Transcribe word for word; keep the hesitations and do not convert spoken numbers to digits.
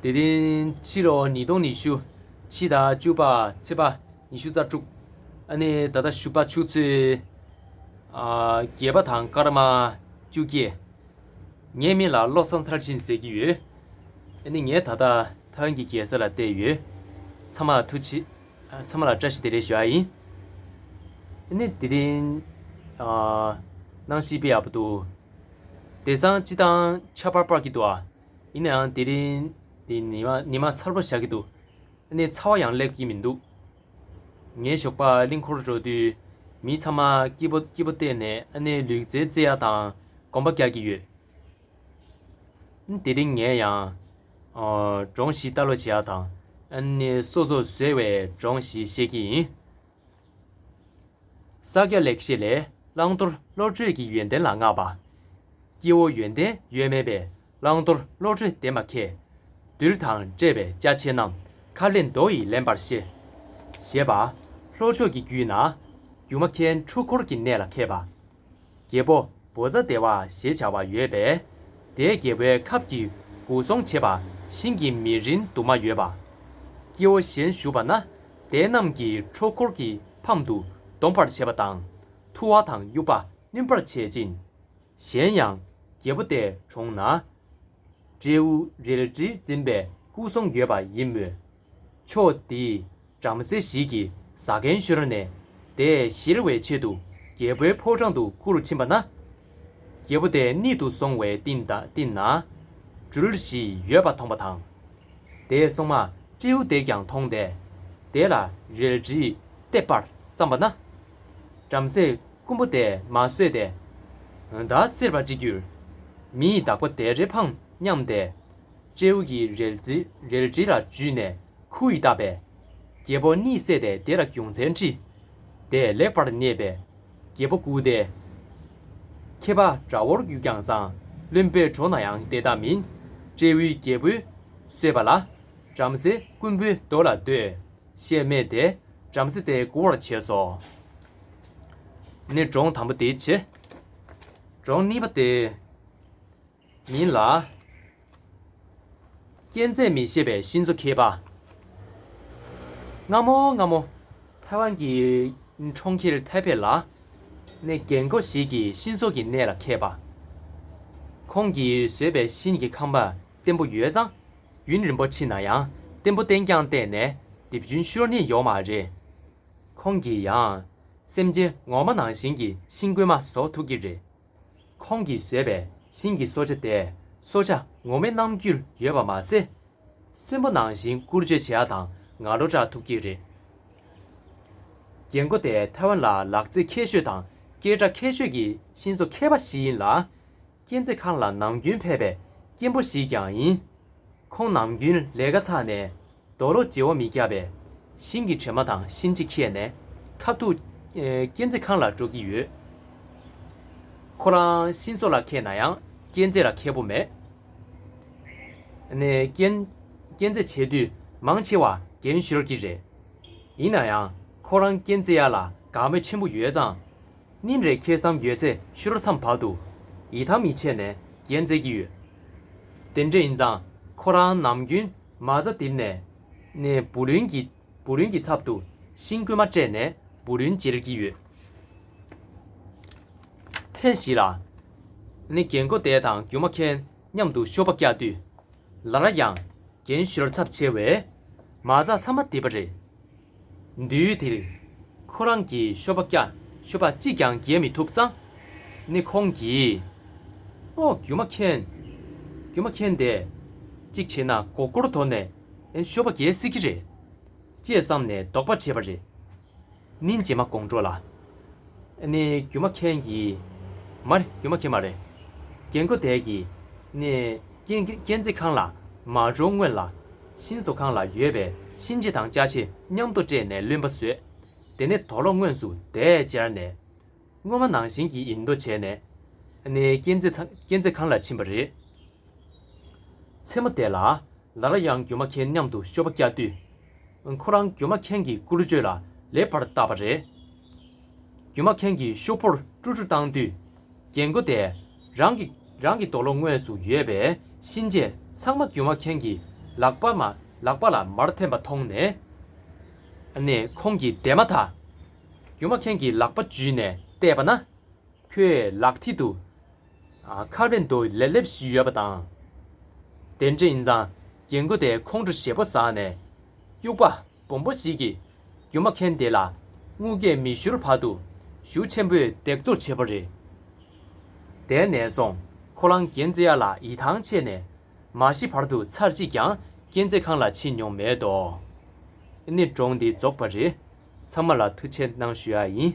དེ་རིང་ཕྱི་ལོ་ཉིས་སྟོང་ཉི་ཤུ། ཕྱི་ཟླ་བཅུ་པ་ཚེས་པ་ཉི་ཤུ་རྩ་དྲུག་ཨ་ནི་ད་ལྟ་བཞུགས་པ་ཆུ་ཚོད་ཨ་བརྒྱད་པ་དང་སྐར་མ་བཅུ་བརྒྱད། ངའི་མིང་ལ་བློ་བཟང་མཐར་ཕྱིན་ཟེར་གྱི་ཡོད། ཨ་ནི་ངས་ད་ལྟ་ཐའེ་ཝན་གྱི་རྒྱལ་ས་ལ་བསྡད་ཡོད། ཚང་མ་ལ་ཐུགས་རྗེ་ཆེ། ཚང་མ་ལ་བཀྲ་ཤིས་བདེ་ལེགས་ཞུ་ཡ་ཡིན། ཨ་ནི་དེ་རིང་ཨ་གནམ་གཤིས་དཔེ་ཡག་པོ་འདུག་དེང་སང་སྤྱིར་བཏང་ཆར་པ་པར་གྱི་འདུག་ཨ། ཡིན་ནའང་དེ་རིང་དེ་ཉི་མ་ཉི་མ་ཚ་པོ་ཞིག་འདུག་ཨ་ནི་ཚ་བ་ཡང་སླེབས་ཀྱི་མི་འདུག་ངའི་ཞོགས་པ་གླིང་སྐོར་འགྲོ་དུས་མི་ཚང་མ་སྐྱིད་པོ་སྐྱིད་པོ་བལྟས་ནས་ཨ་ནི་ལུས་རྩལ་རྩེ་ཡ་དང་གོམ་པ་རྒྱག་གི་ཡོད། དེ་རིང་ངས་ཡང་སྒྲུང་ཞིག་ལྟ་ཀློག་བྱེད་ཡ་དང་ཨ་ནི་སོ་སོས་བཟོས་པའི་སྒྲུང་ཞིག་བཤད་ཀྱི་ཡིན། ས་སྐྱ་ལེགས་བཤད་ལས། བླང་དོར་བློ་གྲོས་ཀྱི་ཡོན་ཏན་ལ་བསྔགས་པ། སྐྱེ་བོ་ཡོན་ཏན་ཡོད་མེད་པས། བླང་དོར་བློ་གྲོས་ལྡན་པ་མཁས། རྡུལ་དང་འདྲེས་པའི་ཅ་ཆས་རྣམས། ཁ་ལེན་མདོ་ཡིས་ལེན་པར་ཤེས། ཞེས་པ། ལྷོ་ཕྱོགས་ཀྱི་རྒྱུད་ན། སྒྱུ་མ་མཁན་འཁྲུལ་འཁོར་གྱི་གནས་ལ་མཁས་པ། རྒྱལ་པོ་བོ་ཙ་དེ་བ་ཞེས་བྱ་བ་ཡོད་པས། དེའི་རྒྱལ་པོའི་ཁབ་ཀྱི་སྒོ་སྲུང་བྱེད་པ་ཤིང་གི་མེ་རི་དུ་མ་ཡོད་པ། སྐྱེ་བོ་གཞན་ཞུགས་པ་ན་དེ་རྣམས་ཀྱིས་འཁྲུལ་འཁོར་གྱི་ཕམ་དུ་སྡོམ་པར་བྱེད་པ་དང་། ཐུ་བ་དང་དབྱུག་པ་བསྣུན་པར་བྱེད་ཅིང་། གཞན་ཡང་རྒྱལ་པོ་དེའི་གྲོང་ན། སྤྲེའུ་རལ་གྲིས་འཛིན་པའི་སྐུ་སྲུང་ཡོད་པ་ཡིན་མོད། ཕྱོགས་དེའི་བྲམ་ཟེ་ཞིག་གིས་ཟ་མཁན་ཤོར་ནས་དེ་བཤེར་བའི་ཆེད་དུ་རྒྱལ་པོའི་ཕོ་བྲང་དུ་བསྐུར་ཕྱིན་པ་ན། རྒྱལ་པོ་དེ་གཉིད་དུ་སོང་བའི་སྟེང་དང་སྟེང་ན་སྦྲུལ་ཞིག་ཡོད་པ་མཐོང་བ་དང་། དེའི་སྲུང་མ་སྤྲེའུ་དེས་ཀྱང་མཐོང་སྟེ། དེ་ལ་རལ་གྲིས་གཏད་པར་བརྩམས་པ་ན། བྲམ་ཟེས་རྐུན་པོ་དེ་མ་བཟོད་དེ། ད་བསད་པ་ཅིག་གྱུར། མི་ཡི་བདག་པོ་དེ་རེ་ཕངས་སྙམ་སྟེ། སྤྲེའུ་གྱི་རལ་གྲི་རལ་གྲི་ལ་འཇུས་ནས་ཁུར་ཡིས་བཏབ་པས། རྒྱལ་པོ་གཉིད་སད་དེ་དེ་ལ་རྒྱུ་མཚན་དྲིས། དེ་ལེགས་པར་ཉེས་པས། རྒྱལ་པོ་བཀུར་ཏེ། ཁྱེད་པ་དགྲ་བོར་གྱུར་ཀྱང་བཟང་། བློན་པོའི་གྲོགས་ན་ཡང་དེ་ལྟ་མིན། སྤྲེའུའི་རྒྱལ་པོས་གསོལ་བ་ལ། བྲམ་ཟེ་རྐུན་པོའི་མདོ་ལ་ལྟོས། ཞེས་སྨྲས་ཏེ། བྲམ་ཟེ་དེ་བཀུར་བར་བྱས་སོ། ནི་སྒྲུང་དང་པོ་དེ་བྱེད། སྒྲུང་གཉིས་པ་དེ། མིན་ལ། སྐས་འཛེག་མི་ཤེས་པའི་ཤིང་བཟོ་མཁས་པ། སྔ་མོ་སྔ་མོ། ཐའེ་ཝན་གྱི་གྲོང་ཁྱེར་ཐའེ་པེ་ལ། ནས་རྒན་རྒོན་ཞིག་གིས་ཤིང་བཟོ་གི་གནས་ལ་མཁས་པ། ཁོང་གིས་བཟོས་པའི་ཤིང་གི་ཁང་པ་བརྟན་པོ་ཡོད་ཙང་། ཡུན་རིང་པོ་ཕྱིན་ན་ཡང་བརྟན་པོ་བརྟན་རྐྱང་བལྟས་ནས་རྡིབ་སྐྱོན་ཤོར་ནི་ཡོད་མ་རེད། ཁོང་གིས་ཡང་སེམས་ཅན་ངོ་མ་ནང་བཞིན་གྱི་ཤིང་རྐུན་མ་བཟོ་ཐུབ་ཀྱི་རེད། ཁོང་གིས་བཟོས་པའི་ཤིང་གི་སོ་ཆ་དེ་སོ་ཆ་ངོ་མའི་རྣམ་འགྱུར་ཡོད་པ་མ་ཟད། གསོན་པོ་ནང་བཞིན་བཀོལ་སྤྱོད་བྱེད་ཡ་དང་ངར་གློ་བསྒྲག་ཐུབ་ཀྱི་རེད། རྒན་རྒོན་དེ་ཐའེ་ཝན་ལ་ལག་རྩལ་མཁས་ཤོས་དང་སྐད་གྲགས་མཁས་ཤོས་ཀྱི་ཤིང་བཟོ་མཁས་པ་ཞིག་ཡིན་ལ། སྐས་འཛེག་ཁང་ལ་ནམ་རྒྱུན་ཕེབས་པའི་སྐྱེན་པོ་ཞིག་ཀྱང་ཡིན། ཁོང་ནམ་རྒྱུན་ལས་ཀ་ཚར་ནས་རྡོ་ལོ་བརྗེ་བོ་མི་རྒྱག་པས། ཤིང་གི་གྲིབ་མ་དང་ཤིང་གཅིག་ཁྱེར་ནས་ཁ་ཐུག་ཨེ་སྐས་འཛེག་ཁང་ལ་འགྲོ་གི་ཡོད། ཁོ་རང་ཤིང་བཟོ་ལ་མཁས་ན་ཡང་སྐས་འཛེག་ལ་མཁས་པོ་མེད། ནས་སྐས་སྐས་འཛེག་བྱེད་དུས་མང་ཆེ་བ་རྒན་ཤོར་གྱི་རེད། ཡིན་ན་ཡང་ཁོ་རང་སྐས་འཛེག་ཡ་ལ་དགའ་མོས་ཆེན་པོ་ཡོད་ཙང་། སྙིང་རེ་ཁེ་བསམ་ཡོད་ཚད་ཤོར་མཚམས་བར་དུ་ཡི་དམ་མི་ཆད་ནས་སྐས་འཛེག་གི་ཡོད། དེ་འདྲ་ཡིན་ཙང་ཁོ་རང་ནམ་རྒྱུན་མ་རྩ་རྡིབ་ནས་ནས་བུ་ལོན་གྱི་བུ་ལོན་གྱི་ཚབ་ཏུ་ཤིང་རྐུན་མ་སྤྲད་ནས་བུ་ལོན་འཇལ་གྱི་ཡོད། ཐེངས་ཤིག་ལ། ནི་རྒན་རྒོན་དེ་དང་སྒྱུ་མ་མཁན་མཉམ་དུ་ཤོ་པ་བཀྱག་དུས། ལ་ལ་ཡང་རྒན་ཤོར་ཚབས་ཆེ་བས། མ་རྩ་ཚང་མ་རྡིབ་པ་རེད། དུས་དེར། ཁོ་རང་གིས་ཤོ་པ་བཀྱག་ཤོ་པ་གཅིག་ཀྱང་རྒྱག་མི་ཐུབ་ཙང་། ནི་ཁོང་གིས། ཨོ་སྒྱུ་མ་མཁན། སྒྱུ་མ་མཁན་དེ། གཅིག་བྱས་ན་མགོ་སྐོར་དོར་ནས་ཨེ་ཤོ་པ་རྒྱག་སྲིད་ཀྱི་རེད། ཅེས་བསམ་ནས་དོགས་པ་བྱས་པ་རེད། ནིན་རྗེས་མ་དགོང་དྲོ་ལ། ནི་སྒྱུ་མ་མཁན་གྱིས། མ་རེད་སྒྱུ་མ་མཁན་མ་རེད། རྒན་རྒོན་དེ་གིས། ནི་སྐས་སྐས་འཛེག་ཁང་ལ་མ་འགྲོ་སྔོན་ལ། ཤིང་བཟོ་ཁང་ལ་ཡོད་པའི་ཤིང་ལྕེ་དང་ཅ་ཆས་མཉམ་དུ་སྤྲད་ནས་རློན་པ་བཟོས། དེ་ནས་དུག་ལོག་དངོས་སུ་དེ་སྦྱར་ནས། སྔོན་མ་ནང་བཞིན་གྱི་ཡིན་མདོག་བྱས་ནས། ནི་སྐས་འཛེག་ཐང་སྐས་འཛེག་ཁང་ལ་ཕྱིན་པ་རེད། མཚན་མོ་དེ་ལ་ལ་ར་ཡང་སྒྱུ་མ་མཁན་མཉམ་དུ་ཤོ་པ་བཀྱག་དུས། ཁོ་རང་སྒྱུ་མ་མཁན་གྱི་བཀོལ་སྤྱོད་ལ་ལེགས་པར་བལྟས་པ་རེད། སྒྱུ་མ་མཁན་གྱིས་ཤོ་ཕོར་དཀྲུག་དཀྲུག་བཏང་དུས། རྒན་རྒོན་དེས་རང་གི་རང་གི་དུག་ལོག་དངོས་སུ་ཡོད་པའི་ཤིང་ལྕེ་ཚང་མ་སྒྱུ་མ་མཁན་གྱི་ ལག་པ་མ་ལག་པ་ལ་མར་འཐེན་པ་མཐོང་ནས། ཨ་ནི་ཁོང་གིས་དེ་མ་ཐག་སྒྱུ་མ་མཁན་གྱི་ལག་པ་འཇུས་ནས་བལྟས་པ་ན། ཁོས་ལག་མཐིལ་དུ་ཨ་ཁ་བན་དོ་ལེབ་ལེབ་ཞིག་ཡོད་པ་དང་། དེ་འདྲ་ཡིན་ཙང་རྒན་རྒོན་དེ་ཁོང་ཁྲོ་ཞེ་པོ་ཟ་ནས། དབྱུག་པ་སྦོམ་པོ་ཞིག་གིས་སྒྱུ་མ་མཁན་དེ་ལ་དངུལ་སྐད་མི་ཤོར་བར་དུ་གཞུ་ཆེན་པོས་འདེགས་འཛུགས་བྱས་པ་རེད། དེ་ནས་བཟུང་ཁོ་རང་རྒན་རྩེ་ཡག་ལ་ཡིད་ཐང་ཆད་ནས། མ་ཤི་བར་དུ་ཚར་གཅིག་ཀྱང་རྒན་རྩེ་ཁང་ལ་ཕྱིན་མྱོང་མེད་དོ། ཨ་ནི་སྒྲུང་འདི་རྫོགས་པ་རེད། ཚང་མ་ལ་ཐུགས་རྗེ་གནང་ཞུ་ཡག་ཡིན།